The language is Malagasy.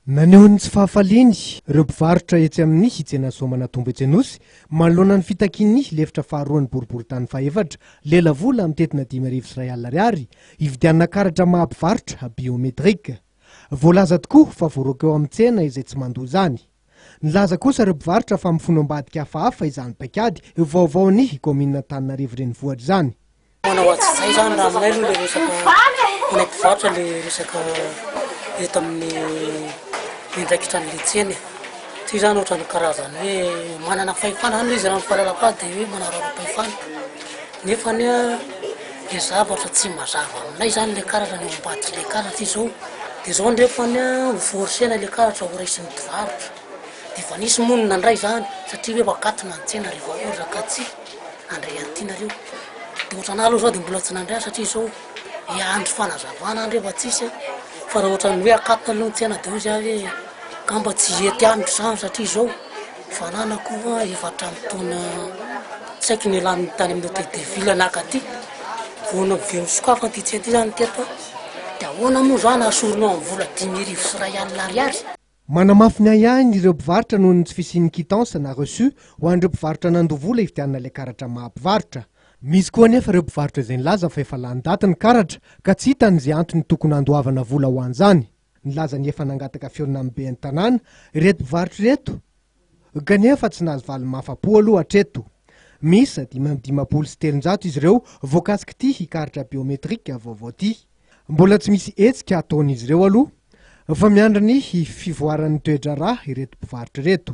Naneho ny tsy fahafaliany ireo mpivarotra etsy amin'ny tsena Soamanatombo etsy Anosy manoloana ny fitakian'ny lefitra faharoan'ny boriborintany fahefatra lelavola mitentina 1500 ariary hividianana karatra maha mpivarotra biométrique. Voalaza tokoa fa voaroaka eo amin'ny tsena izay tsy mandoa izany. Nilaza kosa ireo mpivarotra fa mifono ambadika hafahafa izany paikady vaovaon'ny kaominina Antananarivo Renivohitra izany. Manao atsijay zany raha aminay aloha le resaka anay mpivarotra le resaka eto amin'ny miandraikitra an'le tsena e. Ty zany ohatran'ny karazany hoe manana fahefana zany le izy raha ny fahalalako azy de hoe manararaom-pahefana nefany an le zavatra tsy mazava aminay zany le karatra ny ao ambadik'le karatra izao de zao nefany an ho forcer-na le karatra ho raisin'ny mpivarotra de efa nisy moa ny nandray zany satria hoe akatona ny tsena rehefa ohatra ka tsy Handray an'ity nareo. De ohatran'ahy aloha zao de mbola tsy nandray aho satria zao hiandry fanazavana aho rehefa tsisy an, fa raha ohatran'ny hoe akatona aloha ny tsena de hoy za hoe angamba tsy hety amiko zany satria zao fananako efa hatramin'ny taona tsy haiko nialany tany amin'ny hotel de ville naka aty vao vao nosokafana ity tsena ity zany teto an, de ahoana moa zany asorinao amin'ny vola 1500 ariary? Manamafy ny ahiahiny ireo mpivarotra noho ny tsy fisian'ny quittance na reçu ho an'ireo mpivarotra nandoa vola hividianana ilay karatra maha mpivarotra. Misy koa anefa ireo mpivarotra izay nilaza fa efa lany daty ny karatra ka tsy hitany izay antony tokony handoavana vola ho an'izany. Nilaza ny efa nangataka fihaonana amin'ny ben'ny tanàna ireto mpivarotra ireto kanefa tsy nahazo valiny mahafa-po aloha hatreto. Miisa 355 izy ireo voakasik'ity karatra biometrika vaovao ity. Mbola tsy misy hetsika ataon'izy ireo aloha fa miandry ny fivoaran'ny toe-draharaha ireto mpivarotra ireto.